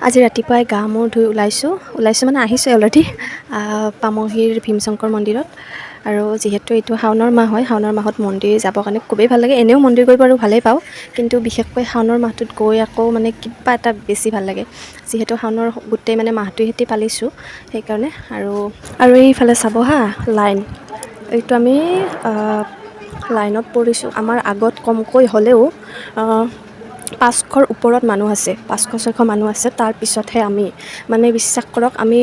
আজি ৰাতিপুৱাই গা মূৰ ধুই ওলাইছোঁ। ওলাইছোঁ মানে আহিছোঁ অলৰেডি পামহিৰ ভীমশংকৰ মন্দিৰত। আৰু যিহেতু এইটো শাওনৰ মাহ হয়, শাওনৰ মাহত মন্দিৰ যাবৰ কাৰণে খুবেই ভাল লাগে। এনেও মন্দিৰ গৈ বাৰু ভালেই পাওঁ, কিন্তু বিশেষকৈ শাওনৰ মাহটোত গৈ আকৌ মানে কিবা এটা বেছি ভাল লাগে, যিহেতু শাওনৰ গোটেই মানে মাহটো সেতি পালিছোঁ সেইকাৰণে। আৰু আৰু এইফালে চাব হা, লাইন এইটো আমি লাইনত পৰিছোঁ। আমাৰ আগত কমকৈ হ'লেও 500ৰ ওপৰত মানুহ আছে, 500 600 মানুহ আছে। তাৰপিছতহে আমি মানে বিশ্বাস কৰক, আমি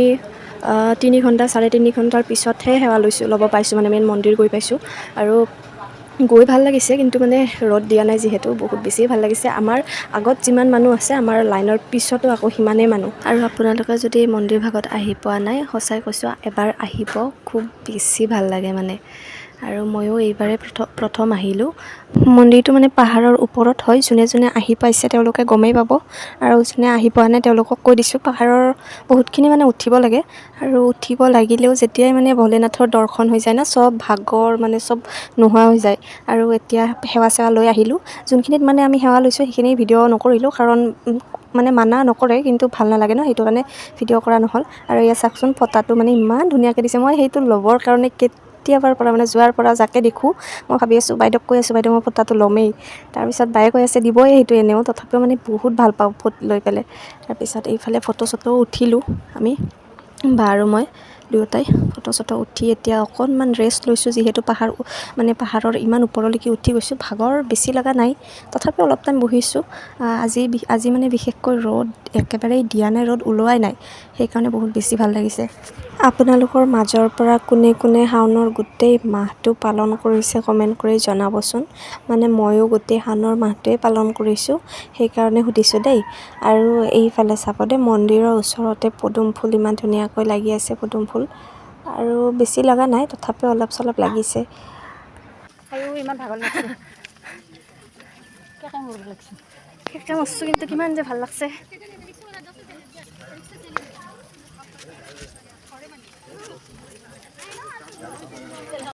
3 ঘণ্টা 3.5 ঘণ্টাৰ পিছতহে সেৱা লৈছোঁ, ল'ব পাইছোঁ, মানে মেইন মন্দিৰ গৈ পাইছোঁ। আৰু গৈ ভাল লাগিছে, কিন্তু মানে ৰ'দ দিয়া নাই যিহেতু বহুত বেছিয়ে ভাল লাগিছে। আমাৰ আগত যিমান মানুহ আছে, আমাৰ লাইনৰ পিছতো আকৌ সিমানেই মানুহ। আৰু আপোনালোকে যদি এই মন্দিৰ ভাগত আহি পোৱা নাই, সঁচাই কৈছোঁ, এবাৰ আহিব, খুব বেছি ভাল লাগে মানে। আৰু ময়ো এইবাৰে প্ৰথম আহিলোঁ। মন্দিৰটো মানে পাহাৰৰ ওপৰত হয়। যোনে যোনে আহি পাইছে তেওঁলোকে গমেই পাব, আৰু যোনে আহি পোৱা নাই তেওঁলোকক কৈ দিছোঁ, পাহাৰৰ বহুতখিনি মানে উঠিব লাগে। আৰু উঠিব লাগিলেও যেতিয়াই মানে ভোলেনাথৰ দৰ্শন হৈ যায় ন, চব ভাগৰ মানে চব নোহোৱা হৈ যায়। আৰু এতিয়া সেৱা চেৱা লৈ আহিলোঁ। যোনখিনিত মানে আমি সেৱা লৈছোঁ সেইখিনি ভিডিঅ' নকৰিলোঁ, কাৰণ মানে মানা নকৰে, কিন্তু ভাল নালাগে ন, সেইটো কাৰণে ভিডিঅ' কৰা নহ'ল। আৰু এয়া চাওকচোন, ফটাটো মানে ইমান ধুনীয়াকৈ দিছে। মই সেইটো ল'বৰ কাৰণে কেতিয়াবাৰ পৰা মানে যোৱাৰ পৰা যাকে দেখোঁ মই ভাবি আছোঁ, বাইদেউক কৈ আছোঁ, "বাইদেউ, মই ফটাটো ল'মেই।" তাৰপিছত বায়ে কৈ আছে দিবই সেইটো এনেও। তথাপিও মানে বহুত ভাল পাওঁ ফটো লৈ পেলাই। তাৰপিছত এইফালে ফটো চটো উঠিলোঁ আমি, বা আৰু মই দুয়োটাই ফটো চটো উঠি এতিয়া অকণমান ৰেষ্ট লৈছোঁ, যিহেতু পাহাৰ মানে পাহাৰৰ ইমান ওপৰলৈকে উঠি গৈছোঁ, ভাগৰ বেছি লগা নাই, তথাপিও অলপ টাইম বহিছোঁ। আজি আজি মানে বিশেষকৈ ৰ'দ একেবাৰেই দিয়া নাই, ৰ'দ ওলোৱাই নাই, সেইকাৰণে বহুত বেছি ভাল লাগিছে। আপোনালোকৰ মাজৰ পৰা কোনে কোনে শাওনৰ গোটেই মাহটো পালন কৰিছে, কমেণ্ট কৰি জনাবচোন। মানে ময়ো গোটেই শাওনৰ মাহটোৱে পালন কৰিছোঁ, সেইকাৰণে সুধিছোঁ দেই। আৰু এইফালে চাব দেই, মন্দিৰৰ ওচৰতে পদুম ফুল ইমান ধুনীয়াকৈ লাগি আছে। পদুম ফুল আৰু বেছি লগা নাই, তথাপিও অলপ চলপ লাগিছে। খায়ো ইমান ভাগৰ লাগছে। কেকে মৰিব লাগছে। কেকে মৰছোঁ, কিন্তু কিমান যে ভাল লাগছে।